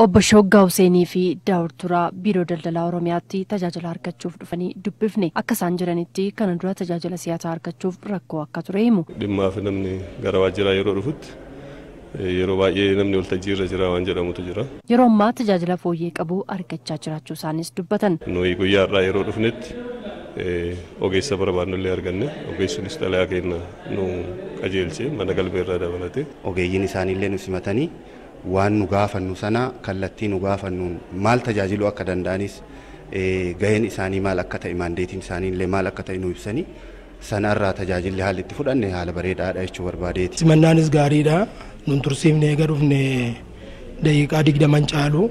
Obbo Shoggaa Huseenii fi Daawud Turaa Biiroo Daldalaa Oromiyaatti tajaajila argachuuf dhufanii dubbifne. Akka isaan jiranitti kana dura tajaajila siyaasaa argachuuf rakkoo akka ture himu. Dhimmaaf namni gara waajjiraa yeroo dhufutti yeroo baay'ee namni waltajjii irra jira waan jedhamutu jira. Yeroo ammaa tajaajila fooyyee qabu argachaa jiraachuu isaanis dubbatan. Nuyi guyyaa har'aa yeroo dhufnetti ogeessa barbaadnullee arganne, ogeessunis xalayaa kenna nu qajeelche mana galmee irraa dabalate. Ogeeyyiin isaaniillee nu simatanii waan nu gaafannu sana kallattii nu gaafannuun maal tajaajiluu akka danda'anis, gaheen isaanii maal akka ta'e, maandeetiin isaaniillee maal akka ta'e nu ibsanii, sanarraa tajaajilli haalli itti fudhanne haala bareedaadha jechuu barbaadeeti. Simannaanis gaariidha. Nun tursiifne, eega dhufne daqiiqaa 20 caalu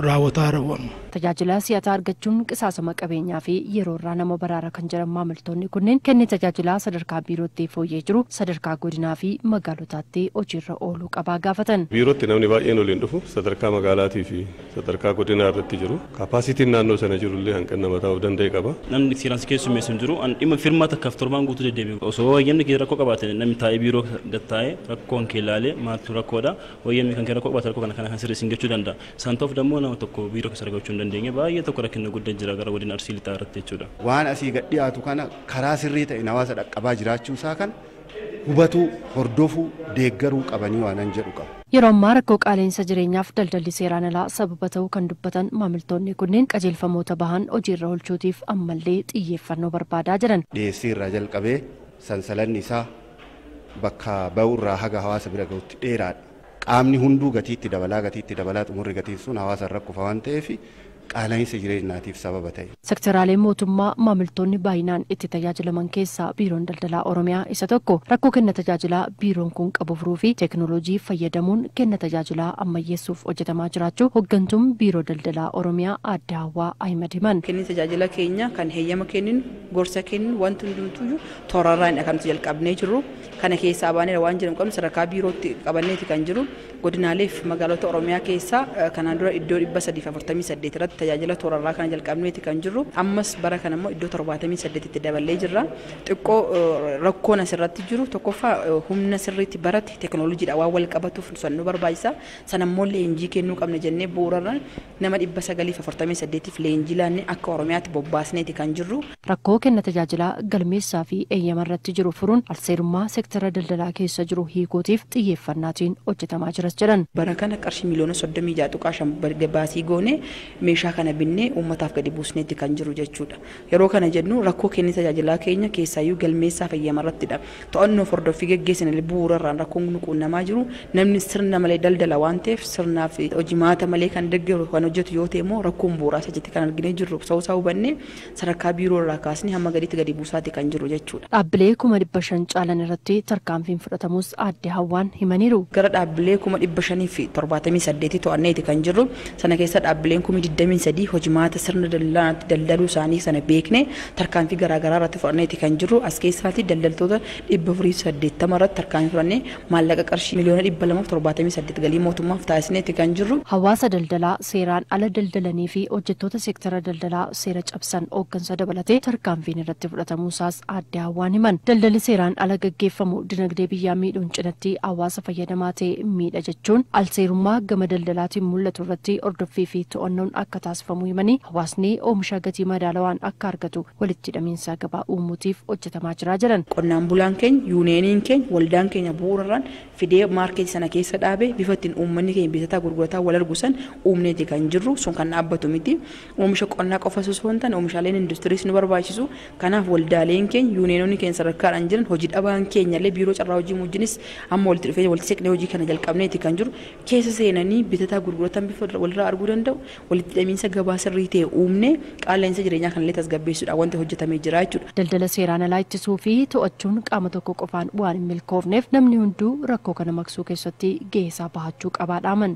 raawwataa raawwama. Tajaajila si'ataa argachuun qisaasama qabeenyaa fi yeroo irraa nama baraara kan jedhan maamiltoonni kunneen, kenni tajaajilaa sadarkaa biirootti fooyyee jiru sadarkaa godinaa fi magaalotaatti hojiirra ooluu qabaa gaafatan. Biirootti namni baay'een oliin dhufu sadarkaa magaalaatii fi sadarkaa godinaa irratti jiru. Kapaasitiin naannoo sana jirullee hanqina mataa of danda'e qaba. Namni seeraan si keessummeessu hin jiru. Dhimma firmaa takkaaf torbaan guutuu deddeebi'u. Osoo wayyamni kee rakkoo qabaate namni taa'ee biiroo gad taa'ee rakkoo kan kee ilaalee maaltu rakkoodha, wayyamni kan kee rakkoo qabaate rakkoo kana kana kan sirreessin jechuu danda'a. Isaan ta'uuf dammoo nama tokko biiroo keessa argachuu hin dandeenye, baay'ee tokko rakkina guddaa jira gara godina Arsii Lixaa irratti jechuudha. Waan asii gad dhiyaatu kana karaa sirrii ta'een hawaasa dhaqqabaa jiraachuu isaa kan hubatuu, hordofuu, deeggaruu qabanii waanan jedhu qaba. Yeroo ammaa rakkoo qaala'insa jireenyaaf daldalli seeraan alaa sababa ta'uu kan dubbatan maamiltoonni kunneen, qajeelfamoota bahan hojiirra oolchuutiif ammallee xiyyeeffannoo barbaadaa jiran. Dhiyeessii irraa jalqabee sansalanni isaa bakka ba'u irraa haga hawaasa bira gahutti dheeraadha. Qaamni hunduu gatiitti dabalaa, gatiitti dabalaa, xumurri gatiin sun hawaasa irra kufa waan ta'eef qaala'insa jireenyaatiif sababa ta'e. Sektoraaleen mootummaa maamiltoonni baay'inaan itti tajaajilaman keessaa Biiroon Daldalaa Oromiyaa isa tokko. Rakkoo kenna tajaajilaa biiroon kun qabu furuu fi teekinooloojii fayyadamuun kenna tajaajilaa ammayyeessuuf hojjetamaa jiraachuu hooggantuun Biiroo Daldalaa Oromiyaa Aadde Hawwaa Ahimad himan. Kenni tajaajila keenya kan heeyyama kenninu, gorsa kenninu, wanti hundumtuyyuu toorarraanidha kan nuti jalqabnee jirru. Kana keessaa baaneera waan jedhamu qabnu sadarkaa biirootti qabanneeti kan jiru. Godinaalee fi magaalota Oromiyaa keessaa kanaan dura iddoo 348 irratti tajaajila toorarraa kana jalqabneeti kan jirru. Ammas bara kana immoo iddoo 78tti daballee jirra. Xiqqoo rakkoon asirratti jiru tokkoffaa humna sirriitti barate teekinooloojiidhaan waan wal qabatuuf nu barbaachisa. Sanammoo leenjii kennuu qabna jennee bu'uurarraan nama 948f leenjii laannee akka Oromiyaatti bobbaasneeti kan jirru. Rakkoo kenna tajaajilaa galmeessaa fi eeyyama irratti jiru furuun alseerummaa seektara daldalaa keessa jiru hiikuutiif xiyyeeffannaatiin hojjetamaa jiras jedhan. Bara kana qarshii miliyoona 36.5 baasii goone meeshaa kana binnee uummataaf gadi buusneetti kan jiru jechuudha. Yeroo kana jennu rakkoo kenni tajaajilaa keenya keessaayyuu galmeessaa fayyama irrattidha. To'annoo hordoffii geggeessine bu'uurarraan rakkoon nu quunnamaa jiru namni sirna malee daldala waan ta'eef, sirnaa fi hojimaata malee kan deeggaru kan hojjetu yoo ta'e immoo rakkoon bu'uuraa isa jetti kan arginee jirru ta'uusaa hubannee sadarkaa biiroo irraa kaasnee hamma gadiitti gadi buusaati kan jiru jechuudha. Dhaabbilee 500,000 caalan irratti tarkaanfiin fudhatamus Aadde Hawwaan himaniiru. Gara dhaabbilee 578,000 to'anneeti kan jirru. Sana keessa dhaabbileen 23,000 hojimaata sirna daldalaatti daldaluu isaanii sana beekne tarkaanfii garaagaraa irratti fudhanneeti kan jirru. As keessaatti daldaltoota 480 irratti tarkaanfii fudhannee maallaqa qarshii miliyoona 278 galii mootummaaf taasisneeti kan jirru. Hawaasa daldalaa seeraan ala daldalanii fi hojjettoota seektara daldalaa seera cabsan hooggansa dabalatee tarkaanfiin irratti fudhatamuusaas Aadde Hawwaan himan. Daldalli seeraan ala gaggeeffamu dinagdee biyyaa miidhuun cinatti hawaasa fayyadamaa ta'e miidha jechuun, alseerummaa gama daldalaatiin mul'atu irratti hordoffii fi to'annoon akka taasifamu himanii, hawaasni oomisha gatii madaalawaan akka argatu walitti hidhamiinsa gabaa uumuutiif hojjetamaa jira jedhan. Qonnaan bulaan keenya, yuuneeniin keenya, waldaan keenya bu'uurarraan fidee maarkeetii sana keessa dhaabee bifa ittiin uummanni keenya bitataa gurgurataa wal argu san uumneeti kan jirru, sun kan dhaabbatu miti. Oomisha qonnaa qofa osoo hin taane oomishaaleen industiriis nu barbaachisu. Kanaaf waldaaleen keenya, yuuneenonni keenya sadarkaadhaan jiran, hojii dhabaan keenya illee biiroo carraa hojii wajjinis amma walitti dhufee walitti siqnee hojii kana jalqabneeti kan jiru. Keessa seenanii bitataa gurguratan bifa walirraa arguu danda'u, walitti hidhamiinsa gabaa sirrii ta'e uumnee qaala'insa jireenyaa kanallee tasgabbeessuudhaan wanti hojjetamee jira jechuudha. Daldala seeraan alaa ittisuu fi to'achuun qaama tokko qofaan waan hin milkoofneef namni hunduu rakkoo kana maqsuu keessatti gahee isaa bahachuu qabaa dhaaman.